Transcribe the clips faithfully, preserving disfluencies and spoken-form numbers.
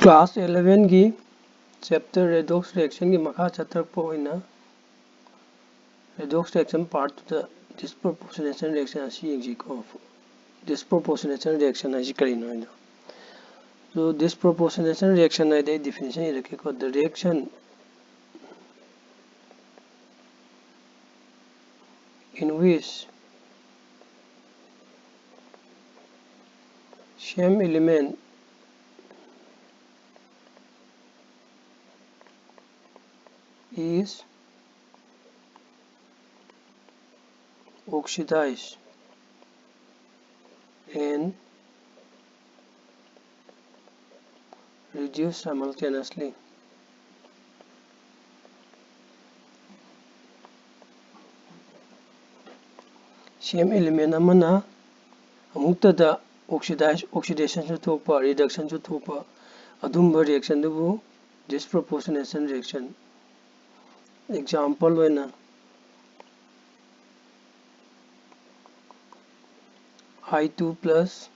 Class eleven ꯒꯤ chapter redox reaction ꯒꯤ ꯃꯈꯥ ꯆꯠꯊꯔꯛꯄ ꯑꯣꯏꯅ redox reaction part two ꯗ disproportionation reaction ꯑꯁꯤ ꯌꯦꯡꯁꯤꯀꯣ꯫ Disproportionation reaction ꯍꯥꯏꯁꯤ ꯀꯔꯤꯅꯣ ꯍꯥꯏꯗꯣ꯫ So, disproportionation reaction ꯍꯥꯏꯗꯤ ꯑꯩ definition ꯏꯔꯛꯀꯦꯀꯣ꯫ The reaction in which same element is oxidized and reduced simultaneously. Same element ꯑꯃꯅ ꯑꯃꯨꯛꯇꯗ oxidize, oxidation ꯁꯨ ꯊꯣꯛꯄ, reduction ꯁꯨ ꯊꯣꯛꯄ, ꯑꯗꯨꯝꯕ reaction ꯗꯨꯕꯨ disproportionation reaction꯫ Example ꯑꯣꯏꯅ, I two plus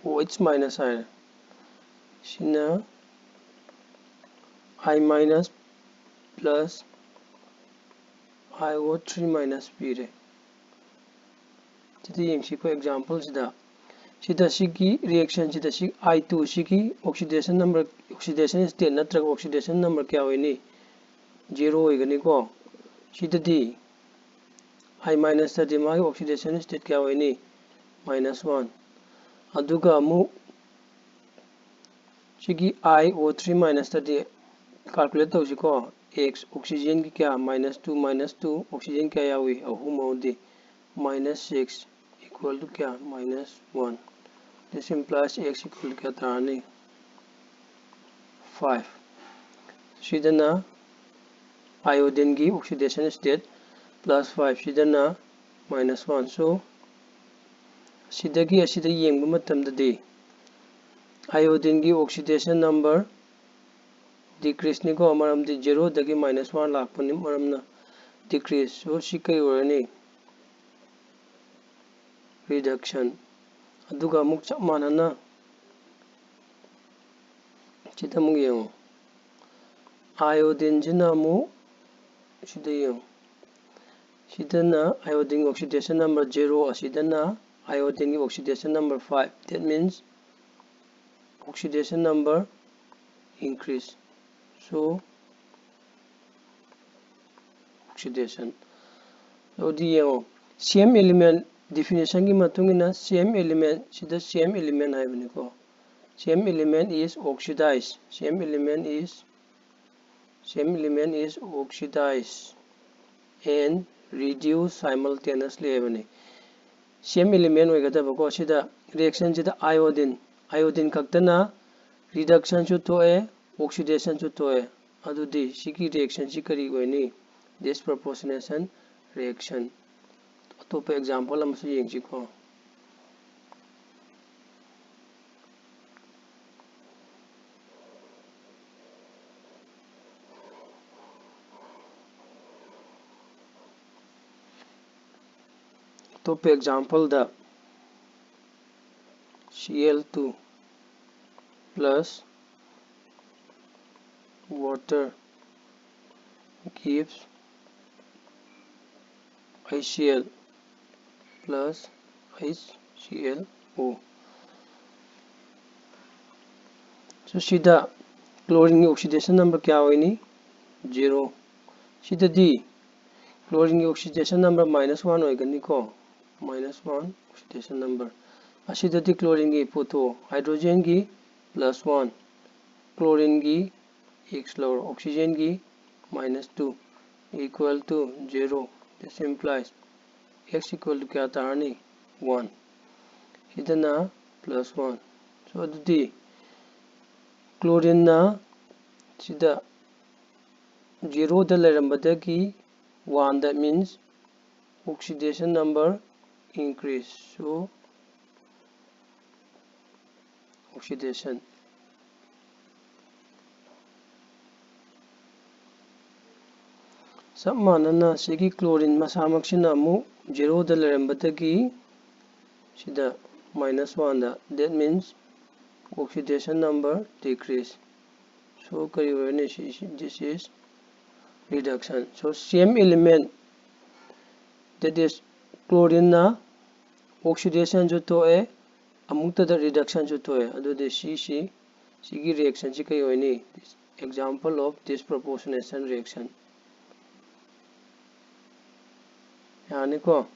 OH minus ꯍꯥꯏꯔꯦ꯫ ꯁꯤꯅ I minus plus I O three minus ꯄꯤꯔꯦ꯫ ꯁꯤꯗ ꯌꯦꯡꯁꯤꯀꯣ, example ꯁꯤꯗ꯫ ꯁꯤꯗ ꯁꯤꯒꯤ reaction ꯁꯤꯗ ꯁꯤ I two ꯁꯤꯒꯤ oxidation number, oxidation state ꯅꯠꯇ꯭ꯔꯒ oxidation number ꯀꯌꯥ ꯑꯣꯏꯅꯤ? Zero ꯑꯣꯏꯒꯅꯤꯀꯣ꯫ ꯁꯤꯗꯗꯤ I minus ꯇꯗꯤ ꯃꯥꯒꯤ oxidation state ꯀꯌꯥ ꯑꯣꯏꯅꯤ? Minus one꯫ ꯑꯗꯨꯒ ꯑꯃꯨꯛ ꯁꯤꯒꯤ I O three minus ꯇꯗꯤ calculate ꯇꯧꯁꯤꯀꯣ꯫ X, oxygen ꯒꯤ ꯀꯌꯥ? Minus two, minus two, oxygen ꯀꯌꯥ ꯌꯥꯎꯏ? ꯑꯍꯨꯝ ꯌꯥꯎꯗꯦ꯫ Minus six equal to ꯀꯌꯥ? Minus one꯫ This implies X equal to ꯀꯌꯥ ꯇꯥꯔꯅꯤ? Five꯫ ꯁꯤꯗꯅ iodine ꯒꯤ oxidation state plus five, ꯁꯤꯗꯅ minus one꯫ So, ꯁꯤꯗꯒꯤ ꯑꯁꯤꯗ ꯌꯦꯡꯕ ꯃꯇꯝꯗꯗꯤ iodine ꯒꯤ oxidation number decrease ꯅꯤꯀꯣ, ꯃꯔꯝꯗꯤ zero ꯗꯒꯤ minus one ꯂꯥꯛꯄꯅꯤ, ꯃꯔꯝꯅ decrease꯫ So, ꯁꯤ ꯀꯩ ꯑꯣꯏꯔꯅꯤ? Reduction꯫ ꯑꯗꯨꯒ ꯑꯃꯨꯛ ꯆꯞ ꯃꯥꯟꯅꯅ ꯁꯤꯗ ꯑꯃꯨꯛ ꯌꯦꯡꯉꯣ, iodine ꯁꯤꯅ ꯑꯃꯨꯛ ꯁꯤꯗ ꯌꯦꯡꯉꯣ, ꯁꯤꯗꯅ iodine oxidation number zero, ꯑꯁꯤꯗꯅ iodine ꯒꯤ oxidation number five, that means oxidation number increase, so oxidation. ꯑꯗꯨꯗꯤ ꯌꯦꯡꯉꯣ, same element definition ꯒꯤ ꯃꯇꯨꯡ ꯏꯟꯅ same element ꯁꯤꯗ same element ꯍꯥꯏꯕꯅꯤꯀꯣ, same element is oxidized, same element is same element is oxidized and reduced simultaneously ꯍꯥꯏꯕꯅꯤ꯫ Same element ꯑꯣꯏꯒꯗꯕꯀꯣ, ꯁꯤꯗ reaction ꯁꯤꯗ iodine, iodine ꯈꯛꯇꯅ reduction ꯁꯨ ꯊꯣꯛꯑꯦ, oxidation ꯁꯨ ꯊꯣꯛꯑꯦ꯫ ꯑꯗꯨꯗꯤ ꯁꯤꯒꯤ reaction ꯁꯤ ꯀꯔꯤ ꯑꯣꯏꯅꯤ? Disproportionation reaction꯫ ꯑꯇꯣꯞꯄ example ꯑꯃꯁꯨ ꯌꯦꯡꯁꯤꯀꯣ꯫ ꯑꯇꯣꯞꯄ example ꯗ Cl two plus water gives HCl plus HClO꯫ So ꯁꯤꯗ chlorine ꯒꯤ oxidation number ꯀꯌꯥ ꯑꯣꯏꯅꯤ? Zero꯫ ꯁꯤꯗꯗꯤ chlorine ꯒꯤ oxidation number minus one ꯑꯣꯏꯒꯅꯤꯀꯣ, minus one oxidation number꯫ ꯑꯁꯤꯗꯗꯤ chlorine ꯒꯤ ꯄꯨꯊꯣꯛꯑꯣ, hydrogen ꯒꯤ plus one, chlorine ꯒꯤ X ꯂꯧꯔꯣ, oxygen ꯒꯤ minus two, equal to zero, this implies X equal to ꯀꯌꯥ ꯇꯥꯔꯅꯤ? One꯫ ꯁꯤꯗꯅ plus one꯫ So ꯑꯗꯨꯗꯤ chlorine ꯅ ꯁꯤꯗ zero the ꯂꯩꯔꯝꯕꯗꯒꯤ one, that means oxidation number increase, so oxidation꯫ ꯆꯞ ꯃꯥꯟꯅꯅ ꯁꯤꯒꯤ chlorine ꯃꯁꯥꯃꯛꯁꯤꯅ ꯑꯃꯨꯛ zero ꯗ ꯂꯩꯔꯝꯕꯗꯒꯤ ꯁꯤꯗ minus one the, that means oxidation number decrease꯫ So ꯀꯔꯤ ꯑꯣꯏꯔꯅꯤ ꯁꯤ? This is reduction. So same element, that is chlorine ꯅ oxidation ꯁꯨ ꯊꯣꯛꯑꯦ, ꯑꯃꯨꯛꯇꯗ reduction ꯁꯨ ꯊꯣꯛꯑꯦ꯫ ꯑꯗꯨꯗꯤ ꯁꯤꯁꯤ, ꯁꯤꯒꯤ reaction ꯁꯤ ꯀꯩ ꯑꯣꯏꯅꯤ? Example of disproportionation reaction꯫ ꯌꯥꯅꯤꯀꯣ?